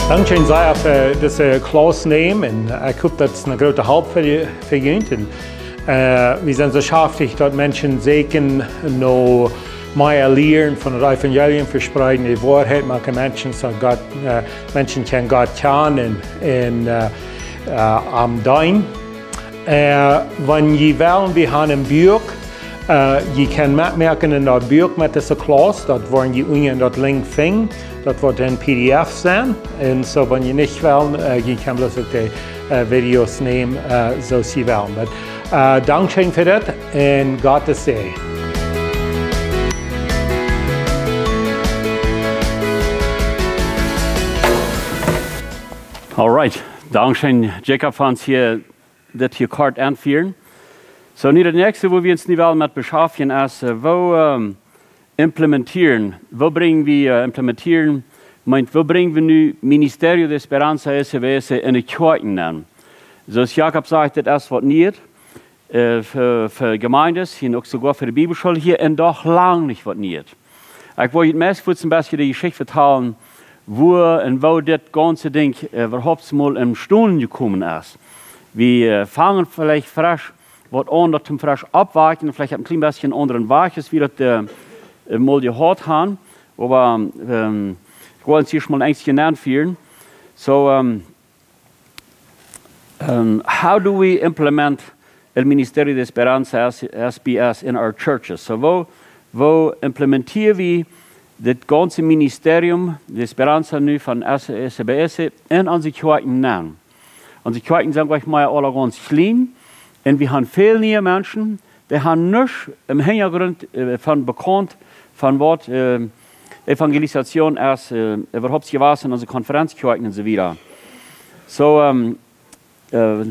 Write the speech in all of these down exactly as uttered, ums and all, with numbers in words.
Dankscheen sea fa dise Class nämen un ekj hop daut es eene groote Help fa, fa junt. Un, äh, wie sent soo schaftich daut Menschen secha no mea lieren von daut Evangelium vespreeden, de Woarheit moaken, Menschen soo Gott, äh, Menschen kjennen Gott kjanen un, un, äh, äh, am deenen. Äh, wan jie wellen, wie haben een Buak, äh, jie kjennen metmoaken en daut Buak met dise Class, daut woaren jie unjen daut Link finjen, daut woat een P D F sennen. Un soo, wan jie nich wellen, äh, jie kjennen bloos uk de, äh, Videos nämen, äh, soo aus jie wellen. Oba, äh, dankscheen fa daut un Gott sien Säajen. All right. Dankscheen, Jacob, fa ons hia dit hia kort aunfieren. Soo, nu daut näakjste, wua wie ons nu wellen met beschaftjen, es, äh, woo, ähm, implementieren. Woo brinj wie, äh, implementieren, meent, woo brinj wie nu Ministerio de Esperanza S B S en de Kjoakjen aun? Soo aus Jacob sajcht, dit es waut Nieet, äh, fa, fa Jemeenden, un uk soogoa fa de Bibelschool hia, un doch lang nich waut Nieet. Ekj well junt meist fuaz een bät de Jeschicht vetalen, woo un woo dit gaunze Dinkj, äh, äwahaupt mol em Stonen jekomen es. Wie, äh, fangen veleicht fresch waut aun, daut toom fresch oppwakjen, veleicht opp een kjlien bät aundren Wajch aus wie daut, äh, äh, mol jehaut haben, oba, ähm, ekj well ons hia mol eent aunfieren. Soo, ähm, ähm, how do we implement el Ministerio de Esperanza, S-, S B S, in our churches? Soo, woo, woo implementieren wie dit gaunze Ministerium de Esperanza nu von S-, S B S en onse Kjoakjen aun? Onse Kjoakjen sent, saj ekj mol, aula gaunz kjlien. Un wie haben väl niee Menschen, dee haben nuscht em Hinjagrunt, äh, von bekaunt, von waut, äh, Evangelisation es, äh, äwahaupt jewast en onse Konferenzkjoakjen un soo wieda. Soo, ähm, äh,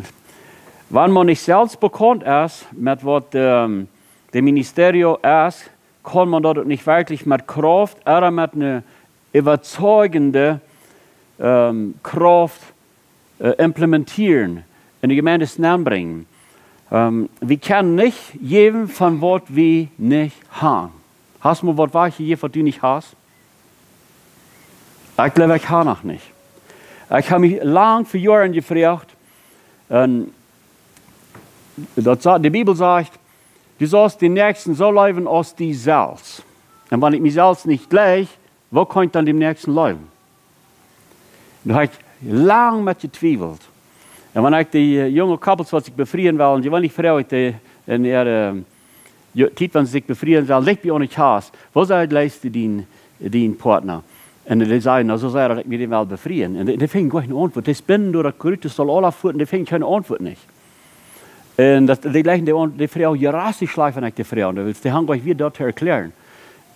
wan eena nich selfst bekaunt es met waut, ähm, de Ministerio es, kaun eena daut uk nich werkjlich met Krauft, ooda met eene äwazeujende, ähm, Krauft, äh, implementieren, en de Jemeent aunbrinjen. Ähm, wie kjennen nich jäwen von waut wie nich haben. Hast mol waut wajchjejäft, waut du nich hast? Ekj jleew, ekj hab noch nich. Ekj hab mie lang fa Joaren jefroacht, un daut sa-, de Bibel sajcht, du saust dän Näakjsten soo leewen aus die selfst. Un wan ekj mie selfst nich jleich, woo kaun ekj dan dän Näakjsten leewen? Doa hab ekj lang met jetwiewelt. Un wan ekj de, äh, junge Couples, waut sikj befrieen wellen, dee wellen nich froagen, dee en äare, äh, jo-, Tiet, wan see sikj befrieen wellen, lajcht bie ons Kjast, woo sea jleichst du dienen, dienen Partner? Un dee sajen, na, soo sea daut ekj mie dän well befrieen. Un dee, dee finjen kjeene Auntwuat. Dee spinnen doa daut Krut, daut saul aula fuat, un dee finjen kjeene Auntwuat nich. Un daut, dee jleichen dee, dee froagen, jo, rassich schlajcht, wan ekj dee froag. Daut, dee haben kjeene Auntwuat to erkjlären.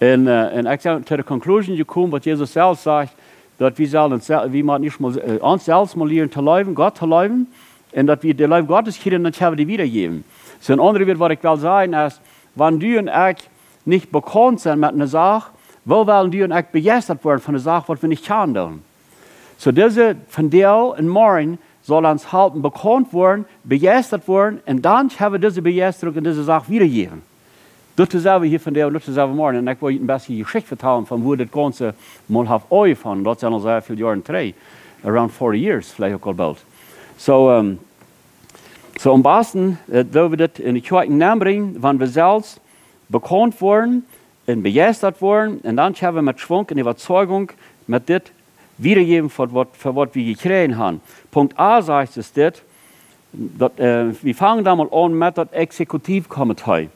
Un, äh, un ekj sie to de Conclusion jekomen, waut Jesus selfst sajcht, daut wie sellen ons sel-, wie motten ieescht mol, äh, ons selfst mol lieren to leewen, Gott to leewen, un daut wie de Leew Gottes kjrieen, dan kjennen wie dee wiedajäwen. Soo, een aundret Wuat, waut ekj well sajen, es, wan du un ekj nich bekaunt sent met eene Sach, woo wellen du un ekj bejeistat woaren von eene Sach, waut wie nich kjanen doonen? Soo, dise vondoag un morjen saul ons halpen bekaunt woaren, bejeistat woaren, un dan kjenn wie dise Bejeistrunk en dise Sach wiedajäwen. Daut es waut wie hia vondoag un daut es waut wie morjen. Un ekj well junt een bät Jeschicht vetalen von woo dit gaunze mol haft aunjefongen. Daut sent aul sea väl Joaren trigj. Around forty years, veleicht uk aul boolt. Soo, ähm, soo aum basten, äh, woo wie dit en de Kjoakjen nenbrinjen, wan wie selfst bekaunt woaren un bejeistat woaren, un dan kjenn wie met Schwunk un Äwazeigung met dit wiedajäwen fa waut, fa waut wie jekjräajen haben. Punkt A sajcht es dit, daut, äh, wie fangen dan mol aun met daut Exekutivkomitee.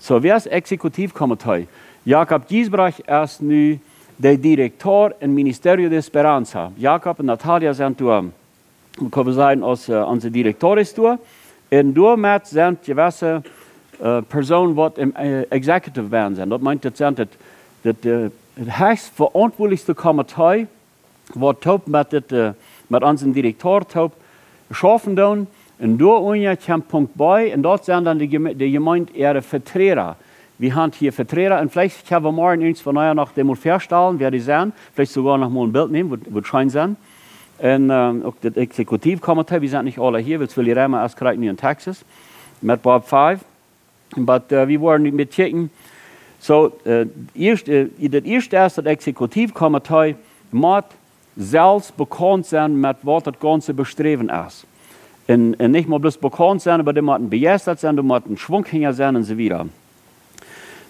Soo, wäa es Exekutivkomitee? Jakob Giesbrecht es nu de Direktor em Ministerio de Esperanza. Jakob un Natalia sent doa, kaun wie sajen, aus, äh, onse Direktores doa. Un doamet sent jewesse, äh, Persoonen, waut em, äh, Executive Board sent. Daut meent, daut sent daut, daut, äh, daut hechst veauntwuatlichste Komitee, waut toop met dit, äh, met onsen Direktor toop schaufen doonen. Un doa unja kjemt Punkt B, un daut sent dan de Jeme-, de Jemeent äare Vetreda. Wie haben hia Vetreda, un veleicht kjenn wie morjen irjentwan noch dee mol väastalen, wäa dee sent. Veleicht soogoa noch mol een Bilt nämen, wudd, wudd scheen sennen. Un, ähm, uk daut Exekutivkomitee, wie sent nich aule hia, wiels Willy Reimer es krakjt nu en Texas. Met Bob Five. Oba, äh, wie woaren nu met kjikjen. Soo, äh, ieescht, äh, daut ieeschte es daut Exekutivkomitee mott selfst bekaunt sennen met waut daut gaunze Besträwen es. Un, un nich mau bloos bekaunt sennen, oba dee motten bejeistat sennen, dee motten schwunghinja sennen un soo wieda.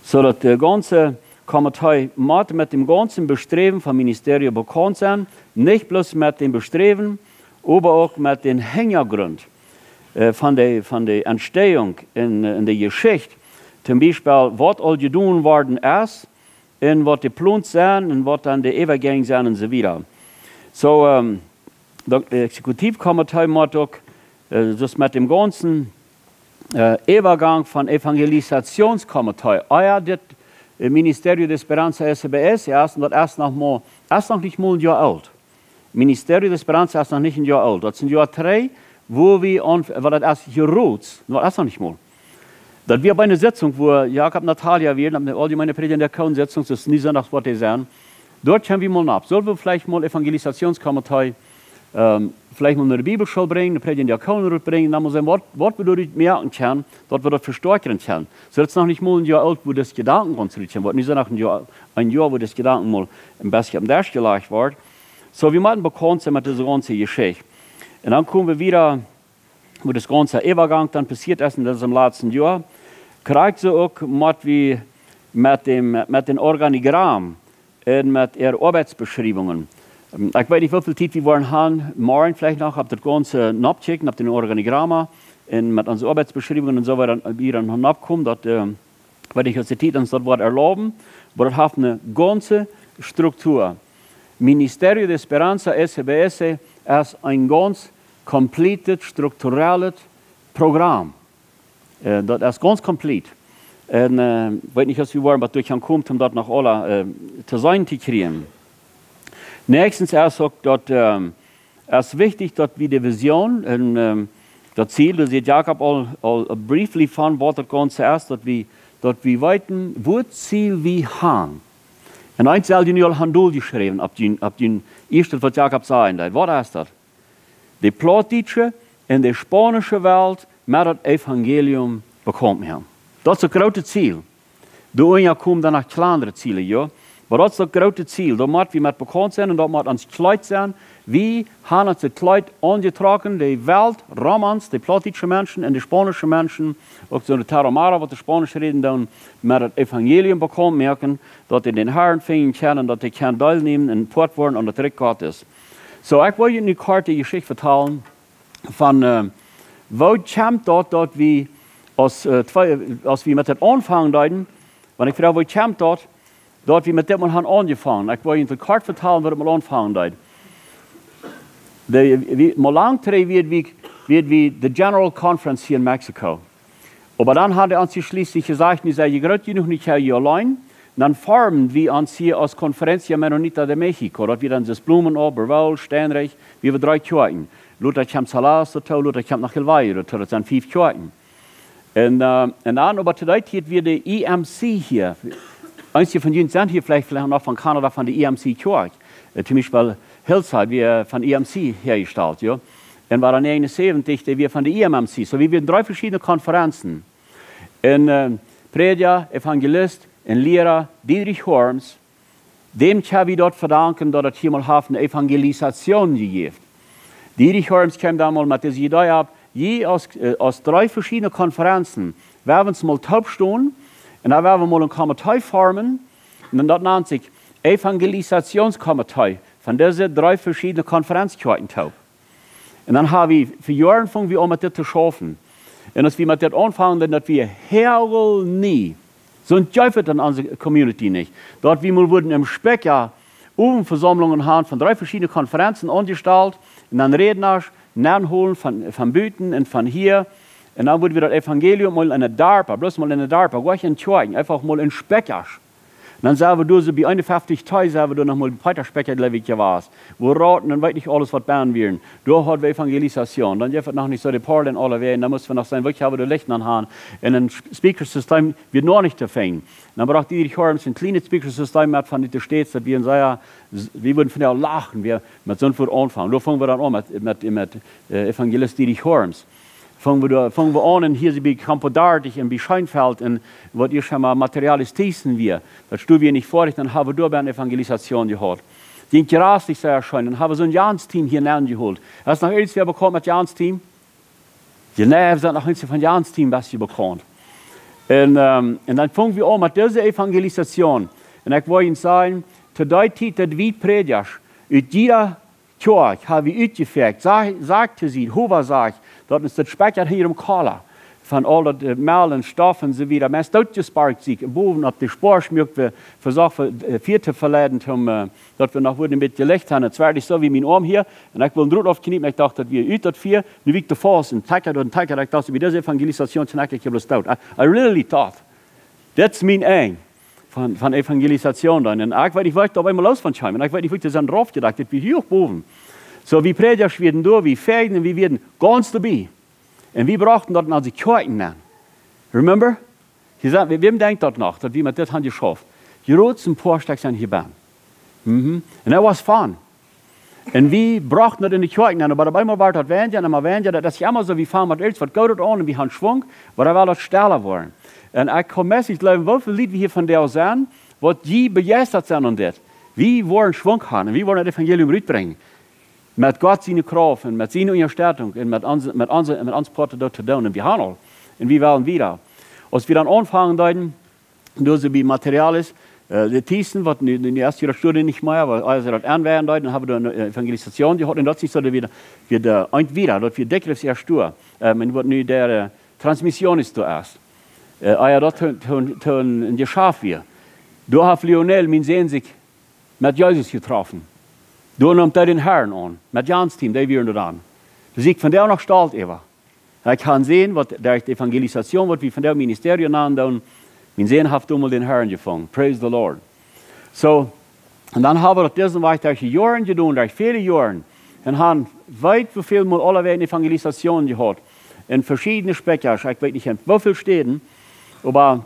Soo daut de gaunze Komitee mott met däm gaunzen Besträwen von Ministerio bekaunt sennen, nich bloos met däm Besträwen, oba uk met dän Hinjagrunt äh, von de, von de Entstehung en, en de Jeschicht. Toom Biespel, waut aul jedonen worden es, un waut de Plons sent, un waut dan de Äwagang sent, un soo wieda. Soo, ähm, daut Exekutivkomitee mott uk, äh, dus met däm gaunzen äh, Äwagang von Evangelisatioonskomitee. Ea dit äh, Ministerio de Esperanza S B S es, un daut es noch mau, es noch nich mol een Joa oolt. Ministerio de Esperanza es noch nich een Joa oolt. Daut es een Joa dree, wua wie aun, waut daut es jerots, daut es noch nich mol. Daut wia bie eene Sitzung, wua Jakob, Natalia wieren, opp eene auljemeene Prädja un Diakonen Sitzung, daut es nich soo, daut woat dee sennen. Doa kjennen wie mol nopp. Sellen wie veleicht mol Evangelisatioonskomitee, ähm, veleicht mol no de Bibelschool brinjen, de Prädja un Diakonen rutbrinjen, dan mol seenen, waut, waut wie doa moaken kjennen, daut wie daut vestoakjen kjennen. Soo, daut es noch nich mol een Joa oolt, wua dis Jedanken ons rut kjemt, woat nich soo noch een Joa, een Joa, wua dis Jedanken mol een bät oppem Desch jelajcht woat. Soo, wie motten bekaunt sennen met dise gaunze Jeschicht. Un dan komen wie wieda, wua dis gaunze Äwagang dan passieet es en disem latsten Joa. Krakjt soo uk mott wie met däm, met dän Organigramm un met äare Oabeitsbeschriewungen. Ähm, ekj weet nich, woo väl Tiet wie woaren haben, morjen veleicht noch opp daut gaunze noppkjikjen, opp dän Organigramm un met onse Oabeitsbeschriewungen un soo wieda, wie dan noppkomen, daut, äh, weet ekj, aus de Tiet ons daut woat erlauben, oba daut haft eene gaunze Struktua. Ministerio de Esperanza S B S es een gaunz kompletet, strukturellet Programm. Äh, daut es gaunz komplet. Un, äh, weet nich, aus wie woaren waut derchkomen, om daut noch aula, äh, to seenen to kjrieen. Näakjstens es uk daut, ähm, es wichtich, daut wie de Vision un, ähm, daut Ziel, doa säd Jakob aul, aul briefly von, waut daut gaunze es, daut wie, daut wie weeten, waut Ziel wie haben. Un eent sell jie nu aul han doljeschräwen opp dän, opp dän ieeschten, waut Jakob säd. Waut es daut? De plautdietsche un de spaunische Welt met daut Evangelium bekaunt moaken. Daut es daut groote Ziel. Doa unja komen dan noch kjlandre Ziele, jo. Oba daut es daut groote Ziel. Doa mott wie met bekaunt sennen un daut mott ons Kjleet sennen. Wie haben ons daut Kjleet aunjetrocken, de Welt, rom ons, de plautdietsche Menschen un de spaunische Menschen, uk soo de Tarahumara, waut de Spaunisch räden doonen, met daut Evangelium bekaunt moaken, daut dee dän Harn finjen kjennen, daut dee kjennen deelnämen un Poat woaren aun daut Rikj Gottes. Soo, ekj well junt eene korte Jeschicht vetalen von, äh, woo kjemt daut, daut wie aus, äh, twee, aus wie met daut aunfangen deeden, wan ekj froag, woo kjemt daut, daut wie met dit mol haben aunjefongen. Ekj well junt kort vetalen, woo daut mol aunfangen deed. De, wie, mol lang trigj wia wie, wia wie de General Conference hia en Mexiko. Oba dan hauden see ons schließlich jesajcht, dee säden, jie groot jenuach, nich hia auleen. Dan formen wie ons hia aus Conferencia Menonita de México. Daut wia dan Blumenau, Beroul, Steinreich, wie wieren dree Kjoakjen. Lota kjemt Salas doatoo, lota kjemt noch El Valle doatoo, daut sent fief Kjoakjen. Un, äh, un dan, oba to dee Tiet wia de E M C hia. Eenje von junt sent hia veleicht, veleicht noch von Kanada, von de E M C Kjoakj. Äh, toom Biespel Hillside wia von E M C häajestalt, jo. Un wia dan negenensäwentich, dee wia von de E M M C. Soo, wie wieren dree veschiedne Konferenzen. Un, äh, Prädja, Evangelist un Liera Dietrich Horms, däm kjenn wie daut vedanken, daut et hia mol haft eene Evangelisation jejäft. Dietrich Horms kjeem dan mol met dise Idee opp, jie aus, äh, aus dree veschiedne Konferenzen, wie woaren ons mol toopstonen un dan woaren wie mol een Komitee formen. Un daut nant sikj Evangelisationskomitee von dise dree veschiedne Konferenzkjoakjen toop. Un dan ha wie, fa Joaren fungen wie aun met dit to schaufen. Un aus wie met dit aunfungen, dan daut wia hia woll nie. Soont jeef et en onse Community nich. Daut wie mol wudden em Spikja Owentvesaumlungen haben von dree veschiedne Konferenzen aunjestalt un dan Rädnasch nenholen von, von buten un von hia. Un dan wudd wie daut Evangelium mol en de Darpa, bloos mol en de Darpa, goa nich en Kjoakjen, eefach mol en Spikjasch. Un dan sent wie doa soo bie eenunfeftich Tee, sent wie doa noch mol bie Peter Spikja, jleew ekj, jewast. Wua Rauten un weet nich aules waut bennen wieren. Doa haud wie Evangelisation. Dan jeef et noch nich soo de Porl en aule Wäaj. Dan musten wie noch seenen, woo kjenn wie doa Licht aun haben. Un een Sp-, Speakersystem wia noch nich to finjen. Dan brocht Dietrich Horms een kjlienet Speakersystem met von de States, daut wia een sea, wie wudden von dee lachen, wie met soont wudd aunfangen. Doa fungen wie dan aun met, met, met, äh, Evangelist Dietrich Horms. Fungen wie doa, fungen wie aun un hia sent wie bie Campo Dartig un bie Scheenfeld un waut ieescht emol Material es Tiesen wia. Daut Stow wia nich foadich, dan haben wie doa bie eene Evangelisation jehaut. Jinkj jraslich sea scheen. Dan hab wie soon Jans Team hia nenjeholt. Es noch irjentwäa bekaunt met Jans Team? Jie, nä, wie sent noch nich soo von Jans Team best bekaunt. Un, ähm, un dan fungen wie aun met dise Evangelisation. Un ekj woa junt sajen, to dee Tiet daut wie Prädjasch ut jieda Kjoakj ha wie utjefäakt, saj, sajcht to see, Hova sajcht, daut es daut Spekja hia em Kola. Von aul daut, äh, Mäl un Stoff un soo wieda. Mea es dootjesparkt, sikj bowen opp de Spoa schmuak, wie vesocht, äh, Fia to veleiden, om, äh, daut wie noch wudden een bät Licht haben. Et wia soo aus mien Oarm hia. Un ekj wull een Drot oppkjnepen, ekj docht, daut wia ut daut Fia. Nu wia ekj to faust un tacka un tacka. Ekj docht, bie dise Evangelisation knack ekj bloos doot. I, I really thought, that's mien Enj von, von Evangelisation dan. Un ekj weet nich, woo ekj doa opp eemol los von kjeem. Un ekj weet nich, woo ekj doa soo drauf jedocht, daut wia hia bowen. Soo, wie Prädjasch wieren doa, wie fäakjten, wie wieren gaunz doabie. Un wie brochten daut en onse Kjoakjen nenn. Remember? Hia sent, wäm denkjt daut noch, daut wie met dit han jeschauft? Jrod een poa Stekj sent hia bie. Mhm. Un daut wia fun. Un wie brochten daut en de Kjoakjen nenn, oba opp eemol wort daut weinja un emma weinja. Daut es emma soo, wie fangen met irjent waut Goodet aun un wie han Schwung, oba dan well daut stella woaren. Un ekj kaun meist nich jleewen, woo väl Lied wie hia vondoag sent, waut dee bejeistat sent aun dit. Wie woaren Schwung haben un wie woaren daut Evangelium rutbrinjen. Met Gott siene Krauft un met siene Unjastettunk un met onse, met onse, met ons Poat daut to doonen. Un wie haben aul. Un wie wellen wieda. Aus wie dan aunfangen deeden, doa soo bie Material es, äh, de Tiesen, waut nu, nu es hia daut Studio nich mea, oba aus wie daut aunwenden deeden, dan hab wie doa eene Evangelisation jehaut. Un daut es nich soo, daut wie, wie de, eent wieda, daut wia dikjrichs ea Stua. Äh, un waut nu de, äh, Transmission es doa es. Äh, ah jo, daut to, to, to een Jeschaft wia. Doa haft Lionel, mien Sän, sikj met Jesus jetroffen. Doa neem hee dän Harn aun, met Jans Team, dee wieren doa dan. Doa sie ekj vondoag noch stolt äwa. Ekj kaun seenen, waut de Evangelisation, waut wie vondoag Ministerio nanen doonen, mien Sän haft doa mol dän Harn jefungen. Praise the Lord. Soo, un dan hab wie daut disen Wajch derch de Joaren jedonen, derch väle Joaren. Un han, weet woo väl mol aulawäajen Evangelisation jehaut. En veschiedne Spekjasch, ekj weet nich en woo väl Städen, oba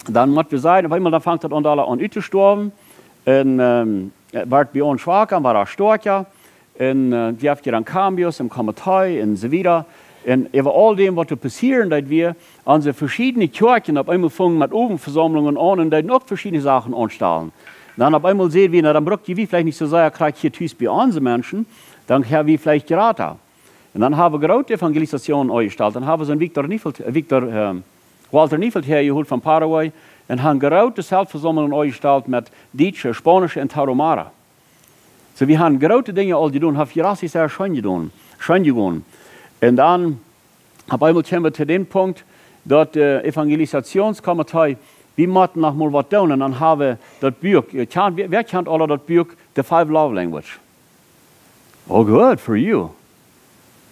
dan mott wie sajen, opp eemol dan fangt daut aun, aula aun uttostoawen. Un, ähm, et woat bie ons schwaka, woat stoakja. Un, äh, wie haben hia dan cambios un Komitee un soo wieda. Un äwa aul däm, waut doa passieren deed, wia, onse veschiedne Kjoakjen opp eemol fungen met Owentvesaumlungen aun un deeden uk veschiedne Sachen aunstalen. Dan opp eemol säden wie, na, dan bruck wie veleicht nich soo sea krakjt hia tus bie onse Menschen, dan ha wie veleicht jrata. Un dan hab wie groote Evangelisation aunjestalt. Dan hab wie soon Victor Neufeld, äh, Victor, ähm, Walter Neufeld häajeholt von Paraguay un han groote Zeltvesaumlungen aunjestalt met Dietsche, Spaunische un Tarahumara. Soo, wie han groote Dinja aul jedonen, haft jraslich sea scheen jedonen, scheen jegonen. Un dan, opp eemol kjeemen wie to dän Punkt, daut, äh, Evangelisationskomitee, wie motten noch mol waut doonen. Un dan hab wie daut Buak, äh, kjant, wäa, wäa kjant aula daut Buak, The Five Love Language? Oh, good for you.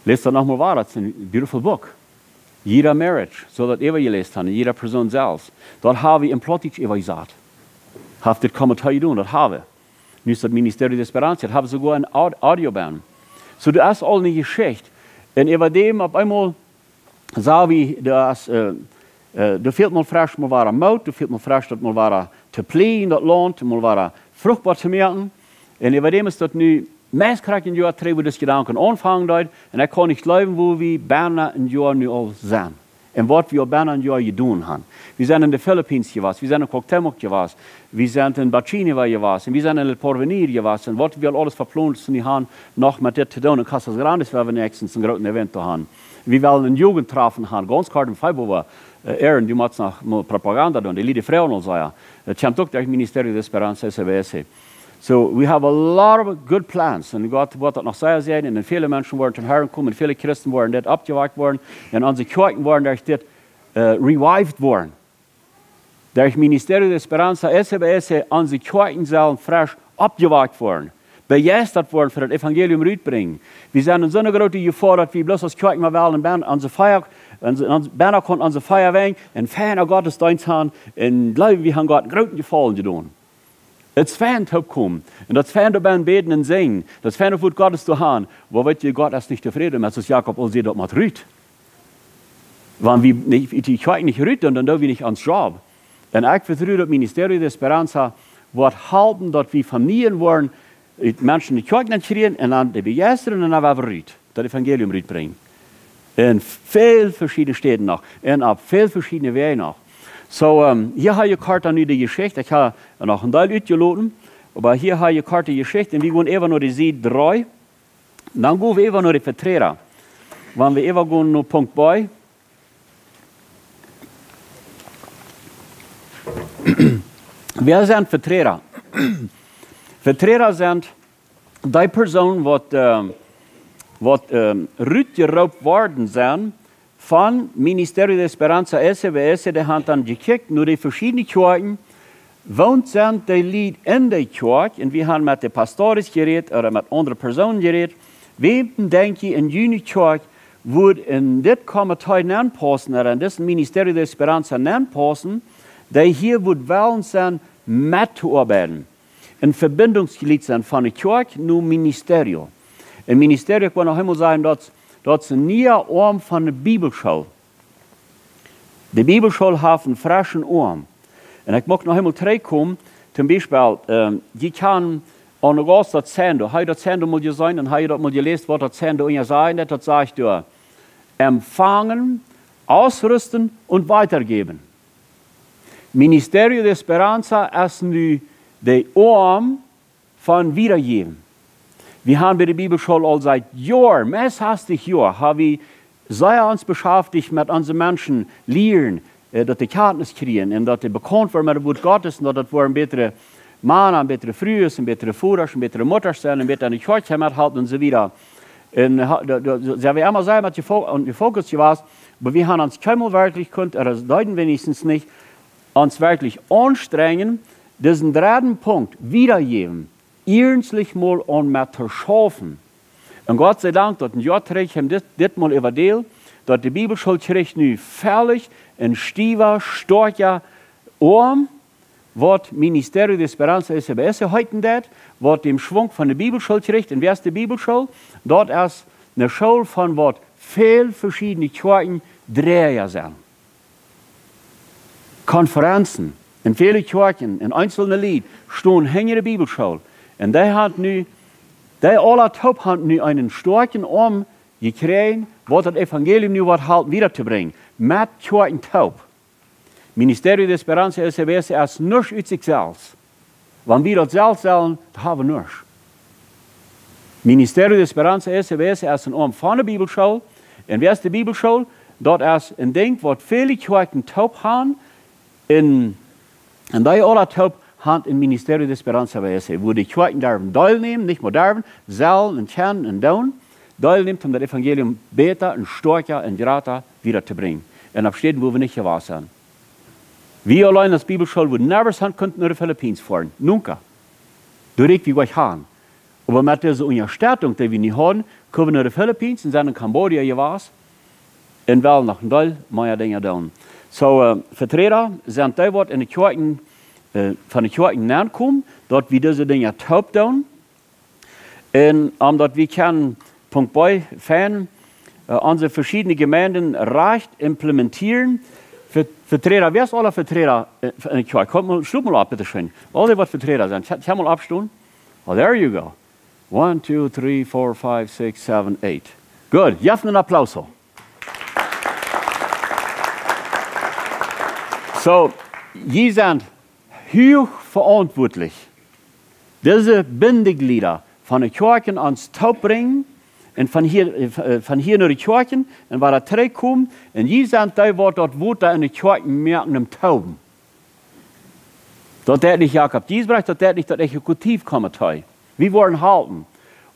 Läs daut noch mol wada, daut es een beautiful book. Jieda Marriage, soo daut wie jeläst haben, jieda Persoon selfst. Daut hab wie en Plautdietsch äwajesat. Haft dit Komitee jedonen, daut hab wie. Nu es daut Ministerio de Esperanza, daut hab wie soogoa en Aud-, Audio bie. Soo, daut es aul eene Jeschicht. Un äwa däm opp eemol sach wie, daut, äh, äh, doa fält mol fresch mol wada Moot, doa fält mol fresch daut mol wada to pläajen, daut Launt, mol wada fruchtboa to moaken. Un äwa däm es daut nu meist krakjt een Joa trigj, wua dise Jedanken aunfangen deeden. Un ekj kaun nich jleewen, wua wie bie een Joa nu aul sent. Un waut wie aul bie een Joa jedonen haben. Wie sent en de Philippines jewast, wie sent en Cuauhtémoc jewast, wie sent en Bachíniva jewast, un wie sent en El Porvenir jewast. Un waut wie aul aules veplont haben, noch met dit to doonen. En Casas Grandes woa wie näakjstens een grooten Event haben. Wie wellen een Jugendtreffen haben, gaunz kort em Februar. Äh, Aaron, du motst noch mol Propaganda doonen. De Lied froagen aul sea. Daut kjemt uk derch Ministerio de Esperanza, S B S. So, we have a lot of good plans. Un Gott woat daut noch sea säajnen. Un väle Menschen woaren toom Harn komen. Un väle Christen woaren dit oppjewakjt woaren. Un onse Kjoakjen woaren derch dit, äh, revived woaren. Derch Ministerio de Esperanza, S B S, onse Kjoakjen sellen fresch oppjewakjt woaren. Bejeistat woaren fa daut Evangelium rutbrinjen. Wie sent en soone groote Jefoa, daut wie bloos aus Kjoakj mau wellen en Bän-, onse Fia, onse, onse Bänakaunt, onse Fia wenj, en feina Gottesdeenst haben, un jleewen, wie haben Gott eenen grooten Jefaulen jedonen. Daut es fein toopkomen. Un daut es fein doabie bäden un sinjen. Daut es fein, daut Wuat Gottes to haben. Oba weet jie, Gott es nich tofräd met, soo aus Jakob aul säd, daut mott rut. Wan wie nich, de Kjoakj nich rut, dan, dan doo wie nich ons Job. Un ekj vetru, daut Ministerio de Esperanza woat halpen, daut wie Famieljen woaren, äh, Menschen de Kjoakj nenkjrieen un dan dee bejeistren un dan wada rut. Daut Evangelium rutbrinjen. En väl veschiedne Städen noch. Un opp väl veschiedne Wäaj noch. Soo, ähm, hia hab jie kort dan nu de Jeschicht. Ekj hab noch een Deel utjeloten. Oba hia ha jie korte Jeschicht un wie gonen äwa no de Sied dree. Dan go wie äwa no de Veträda. Wan wie äwa gonen no Punkt B. Wäa sent Veträda? Veträda sent dee Persoonen waut, ähm, waut, ähm, rutjeroopt worden sent von Ministerio de Esperanza S B S, dee han dan jekjikjt no de veschiedne Kjoakjen, woont sent dee Lied en dee Kjoakj, un wie han met de Pastores jerät ooda met aundre Persoonen jerät, wäm denkj jie en june Kjoakj wudd en dit Komitee nenpaussen ooda en disen Ministerio de Esperanza nenpaussen, dee hia wudd wellen sennen met to oabeiden? En Vebindungsjlied sennen von de Kjoakj no Ministerio. En Ministerio, ekj well noch eemol sajen, daut, daut es een niea Oam von de Bibelschool. De Bibelschool haft een freschen Oam. Un ekj mucht noch eemol trigjkomen, toom Biespel, ähm, jie kjennen aun de Gaus daut Sign doa, ha jie daut Sign doa mol jeseenen un ha jie daut mol jeläst, waut daut Sign doa unja sajcht, daut, daut sajcht doa: Empfangen, ausrüsten und weitergeben. Ministerio de Esperanza es nu de Oam von wiedajäwen. Wie han bie de Bibelschool aul siet Joaren, meist sastich Joa, ha wie sea ons beschaftijcht met onse Menschen lieren, äh, daut dee Kjantnis kjrieen un daut dee bekaunt woaren met daut Wuat Gottes un daut daut woaren bätre Mana un bätre Frues un bätre Vodasch un bätre Muttasch sennen un bäta en de Kjoakj methalpen un soo wieda. Un ha-, doa, doa, doa sent wie emma sea met jefo-, aun jefokust jewast, oba wie han ons kjeenmol werkjlich kunt, ooda deeden weenichstens nich, ons werkjlich aunstrenjen, disen dredden Punkt, wiedajäwen, iernstlich mol aun met to schaufen. Un Gott sie Dank, daut een Joa trigj haben dit, dit mol äwadeelt, daut de Bibelschool kjricht nu veleicht een stiewa, stoakja Oam, waut Ministerio de Esperanza S B S heeten deit, waut dän Schwunk von de Bibelschool kjricht. Un wäa es de Bibelschool? Daut es eene School von waut väl veschiedne Kjoakjen Dräaja sent. Konferenzen, en väle Kjoakjen, en eenzelne Lied, stonen hinja de Bibelschool. Un dee han nu, dee aula toop han nu eenen stoakjen Oam jekjräajen, waut daut Evangelium nu woat halpen wieda to brinjen. Met Kjoakjen toop. Ministerio de Esperanza S B S es nuscht ut sikj selfst. Wan wie daut selfst sellen, dan ha wie nuscht. Ministerio de Esperanza S B S es een Oam von de Bibelschool. Un wäa es de Bibelschool? Daut es een Dinkj waut väle Kjoakjen toop han. Un, un dee aula toop han een Ministerio de Esperanza S B S, wua de Kjoakjen derwen deelnämen, nich mau derwen, sellen un kjennen un doonen. Deelnämen, om daut Evangelium bäta un stoakja un jrata wieda to brinjen. Un opp Städen, wua wie nich jewast sent. Wie auleen aus Bibelschool wudden never han kunt no de Philippines foaren. Nunca. Doa rieekj wie goanich han. Oba met dise Unjastettunk, dee wie nu hauden, kunnen wie no de Philippines un sent en Kambodscha jewast. Un wellen noch een Deel mea Dinja doonen. Soo, äh, Veträda sent dee waut en de Kjoakjen, äh, von de Kjoakjen nenkomen, daut wie dise Dinja toop doonen. Un om daut wie kjennen, Punkt B, fein, äh, onse veschiedne Jemeenden rajcht implementieren. Ve-, Veträda, wäa es aula Veträda, äh, en de Kjoakj? Komt mol, stot mol opp, bitte schön. Aule waut Veträda sent, kje-, kjemt mol oppstonen. Oh, there you go. One, two, three, four, five, six, seven, eight. Good. Jeff een Applaus. Soo, jie sent huach veauntwuatlich, dise Bindeglieda von de Kjoakjen aun toop brinjen un von hia, äh, von hia no de Kjoakjen un wada trigjkomen. Un jie sent dee waut daut Wota en de Kjoakjen moaken om toop. Daut deit nich Jakob Giesbrecht, daut deit nich daut Exekutivkomitee. Wie woaren halpen.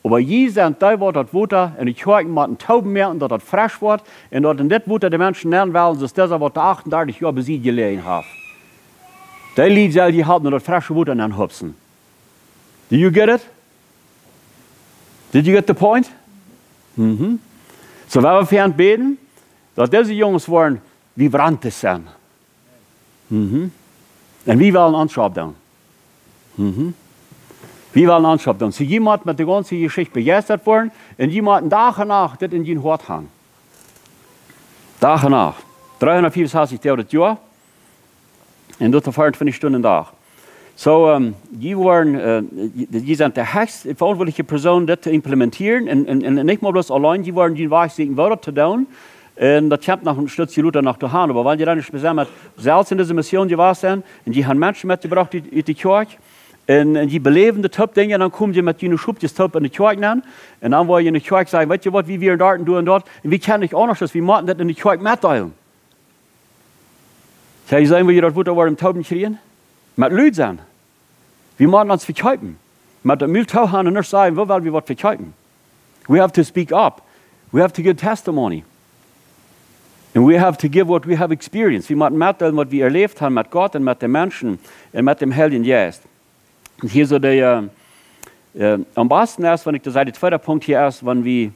Oba jie sent dee waut daut Wota en de Kjoakjen motten toop moaken, daut daut fresch woat un daut en dit Wota de Menschen nenn wellen, soo aus disa waut doa achtundartich Joa bie Sied jeläajen haft. Dee Lied sell jie halpen daut fresche Wota nenn hupsen. Do you get it? Did you get the point? Mhm. Soo, wie woaren fa an bäden, daut dise Junges woaren vibrantes sennen. Mhm. Un wie wellen ons Job doonen. Mhm. Wie wellen ons Job doonen. Soo, jie motten met de gaunze Jeschicht bejeistat woaren un jie motten Dach un Nacht dit en jun Hoat han. Dach un Nacht. Dreehundatfiefensastich Doag daut Joa. Un daut vea un twintich Stunden Dach. Soo, ähm, jie woaren, äh, jie, jie sent de hechst veauntwuatliche Persoon, dit to implementieren. Un, un, un nich mau bloos auleen, jie woaren jun Wajch sieekjen, woo daut to doonen. Un daut kjemt noch een Stootje lota noch to han. Oba wan jie dan nich bie sent met selfst en dise Mission jewast sent, un jie han Menschen metjebrocht ut, ut de Kjoakj, Un, un jie beläwen de Toop Dinja, dan komen jie met june Schopkjes toop enne Kjoakj nenn. Un dan woa jie enne Kjoakj sajen: "Weet jie waut, wie wieren doa un doa un doa. Un wie kjennen nich aundasch, aus wie motten daut enne Kjoakj metdeelen." Jie seenen, woo jie daut Wota woaren toop kjrieen? Met lud sennen. Wie motten ons vekjeepen. Met daut Mul too haben un nich sajen, woo well wie waut vekjeepen. We have to speak up. We have to give testimony. And we have to give what we have experienced. Wie motten metdeelen, waut wie beläft haben met Gott un met de Menschen un met däm Heiljen Jeist. Un hia soo de, äh, äh, aum basten es, wan ekj daut saj, de tweede Punkt hia es, wan wie,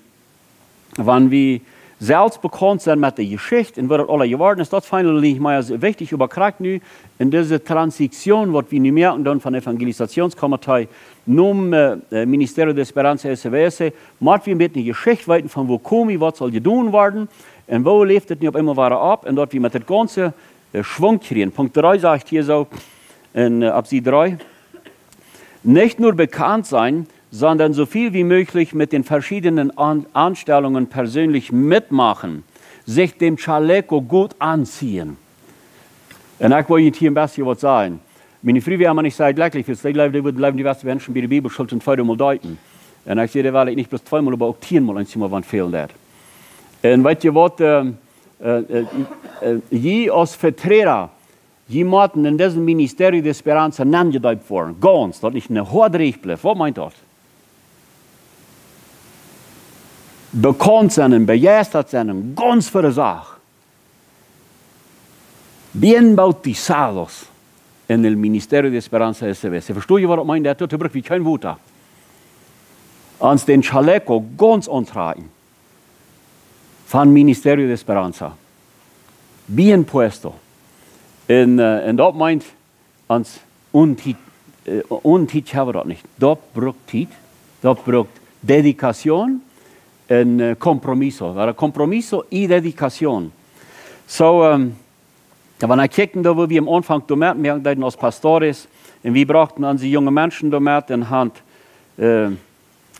wan wie selfst bekaunt sent met de Jeschicht un woo daut aules jeworden es, daut finally nich mea soo wichtich, oba krakjt nu en dise Transition, waut wie nu moaken dan von Evangelisatioonskomitee nom, äh, äh, Ministerio de Esperanza S W S, mott wie een bät de Jeschicht weeten von woo kom wie, waut saul jedonen woaren un woo läft et nu opp eemol wada opp un daut wie met daut gaunze, äh, Schwung kjrieen. Punkt dree sajcht hia soo, en, äh, opp Sied dree: "Nicht nur bekannt sein, sondern so viel wie möglich mit den verschiedenen An-, Anstellungen persönlich mitmachen, sich dem Chaleco gut anziehen." Un ekj well junt hia een bät waut sajen. Miene Fru wia mau nich soo jlekjlich, wiels see jleewd, dee wudd jleewen, dee beste Menschen bie de Bibelschool tweemol deepen. Un ekj säd: "Well ekj nich bloos tweemol, oba uk tieenmol eemol waut fälen deit." Un weet jie waut, ähm, äh, äh, äh, jie aus Veträda, jie motten en disen Ministerio de Esperanza nenjedeept woaren. Gaunz, daut nich een Hoad übrig blift. Waut meent daut? Bekaunt sennen un bejeistat sennen, gaunz fa de Sach. Bien bautizados en el Ministerio de Esperanza S W S. Vestoo jie waut ekj meen? Doa bruck wie kjeen Wota. Ons dän Chaleco gaunz auntrakjen von Ministerio de Esperanza. Bien puesto. Un, äh, un daut meent, ons un Tiet, äh, un Tiet haben wie daut nich. Daut brukt Tiet, daut brukt Dedicación un, äh, compromiso. Wada compromiso y dedicación. Soo, ähm, wan wie kjikjen, doa woo wie aum Aunfank doamet, wie deeden aus pastores, un wie brochten onse junge Menschen doamet un haben, äh,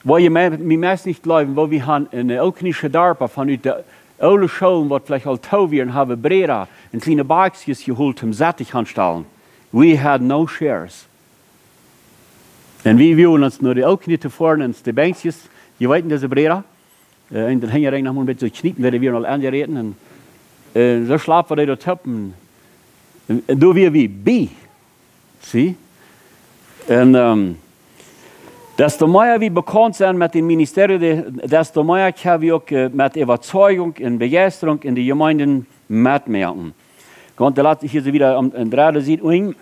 woa jie mie, mie meist nich jleewen, woo wie haben en de Ooltkolonische Darpa von ut de oole Schoolen, waut veleicht aul too wieren, haben Bräda un kjliene Bakjskjes jeholt, om Sett aunstalen. We had no chairs. Un wie wullen ons no de Ooltkolonie foaren un de Benkjskjes, jie weeten, dise Bräda, äh, en dän Henjareng noch mau een bät soo kjnieten, wiels dee wieren aul aunjeräten. Un, äh, soo schlapen wie doa opp. Un, un doa wia wie bie. See? Un, ähm, desto mea wie bekaunt sent met daut Ministerio, de-, desto mea kjenn wie uk, äh, met Äwazeigung un Bejeistrunk en de Jemeenden metmoaken. Kommt, doa lat ekj hia soo wada aum, aum dredden Sied unjen.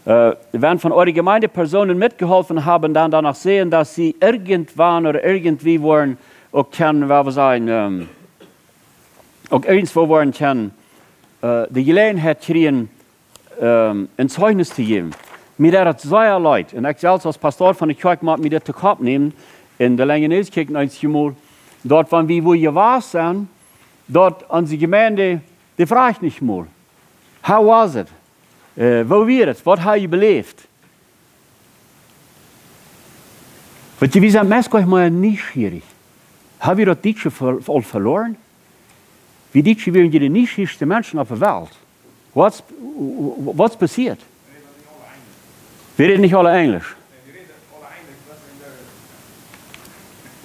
Äh, wenn von eurer Gemeinde Personen mitgeholfen haben, dann danach sehen, dass sie irgendwann oder irgendwie woaren uk kjennen, woo wie sajen, ähm, uk irjentwoo woaren kjennen, äh, de Jeläajenheit kjrieen, ähm, een Zeichnis to jäwen. Mie deit daut sea leet. Un ekj selfst aus Pastor von de Kjoakj mott mie dit to Kopp nämen. Un de Lenje News kjikjen eent jemol, daut wan wie wua jewast sent, daut onse Jemeend, dee fruacht nich mol: "How was it?" Äh, woo wia et? Waut hab jie beläft? Weet jie, wie sent meist goanich mea nieschierich. Hab wie daut Dietsche ver-, aul veloaren? Wie Dietsche wieren de nieschierjste Menschen opp de Welt. Waut, waut passieet? Wie räden nich aule Enjlisch.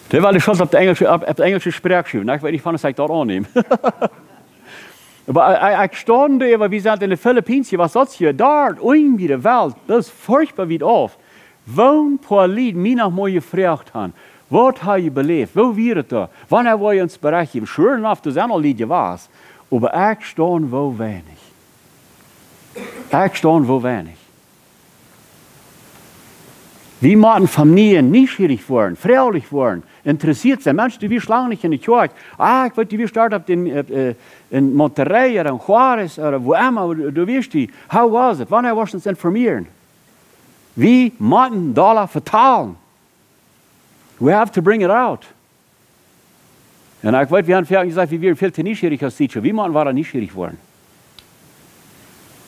Dee well de Schult opp de enjlische, opp, opp de enjlische Sproak schuwen. Ekj weet nich, von aus ekj daut aunnäm. Oba ekj, ekj, ekj staund doa, wie sent en de Philippinen, waut es daut hia? Doa, unjen bie de Welt, daut es forchtboa wiet auf. Woo een poa Lied mie noch mol jefroacht haben: "Waut hab jie beläft? Woo wia et doa? Wanea woa jie ons Bericht jäwen?" Sure enough, doa sent aul Lied jewast. Oba ekj staund woo weinich. Ekj staund woo weinich. Wie motten von nieen nieschierich woaren, fruachtich woaren, interessieet sennen. Mensch, du wieescht lang nich en de Kjoakj. Ah, ekj weet, du wieescht doa opp dän, äh, äh, en Monterrey ooda en Juárez ooda wua emma, du, du wieescht doa. How was it? Wanea woascht du ons informieren? Wie motten doa vetalen. We have to bring it out. Un ekj weet, wie haben väl jesajcht, wie wieren väl too nieschierich aus Dietsche. Wie motten wada nieschierich woaren.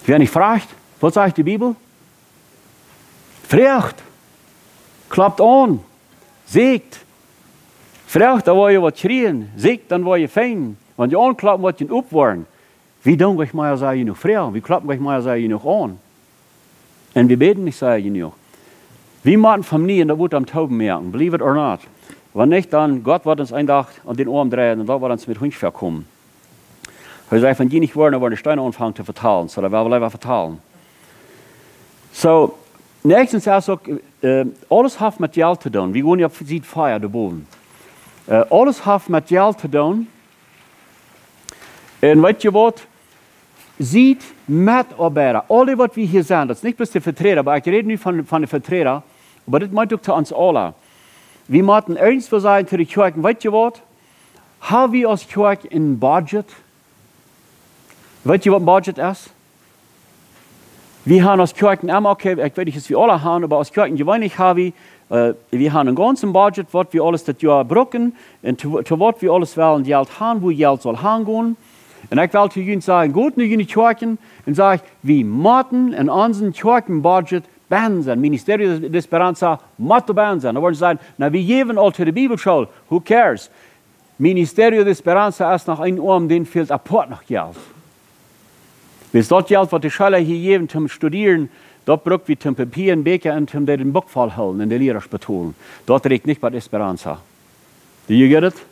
Wäa nich fruacht, waut sajcht de Bibel? Fruacht. Klopt aun. Sieekjt. Fruacht, dan woa jie waut kjrieen. Sieekjt, dan woa jie finjen. Wan jie aunkloppen, woa jie oppwoaren. Wie doonen nich mea soo jenuach fruagen. Wie kloppen nich mea soo jenuach aun. Un wie bäden nich sea jenuach. Wie motten von nie en daut Wuat aum Tooben moaken, believe it or not. Wan nich, dan Gott woat ons een Dach aun dän Oarm dreien un daut woat ons met Hunj väakomen. Hee säd, wan jie nich woaren, dan woaren de Steena aunfangen to vetalen. Soo, dan well wie leewa vetalen. Soo, näakjstens es uk, äh, aules haft met Jelt to doonen. Wie wonen jo opp Sied vea doa bowen. Äh, aules haft met Jelt to doonen. Un weet jie waut? Siet Metoabeida. Aul dee waut wie hia sent, daut es nich bloos de Veträda, oba ekj räd nu von, von de Veträda. Oba dit meent uk to ons aula. Wie motten eensje sajen to de Kjoakjen, weet jie waut? Ha wie aus Kjoakj een Budget? Weet jie waut een Budget es? Wie haben aus Kjoakjen emma, okay, ekj weet nich aus wie aula haben, oba aus Kjoakjen jeweenlich ha wie, äh, wie haben een gaunzen Budget, waut wie aules daut Joa brucken un to, to waut wie aules wellen Jelt haben, wua Jelt saul hangonen. Un ekj well to junt sajen, got no june Kjoakjen un sajcht, wie motten en onsen Kjoakjenbudget bennen sennen. Ministerio de Esperanza mott bennen sennen. Dan woaren see sajen, na, wie jäwen aul to de Bibelschool, who cares? Ministerio de Esperanza es noch een Oarm, dän fält apoat noch Jelt. Wiels daut Jelt, waut de Schola hia jäwen toom studieren, daut bruck wie toom Papia un Bieekja un toom dee dän Buck voll hoolen un de Liera betolen. Daut rieekjt nich bie Esperanza. Do you get it?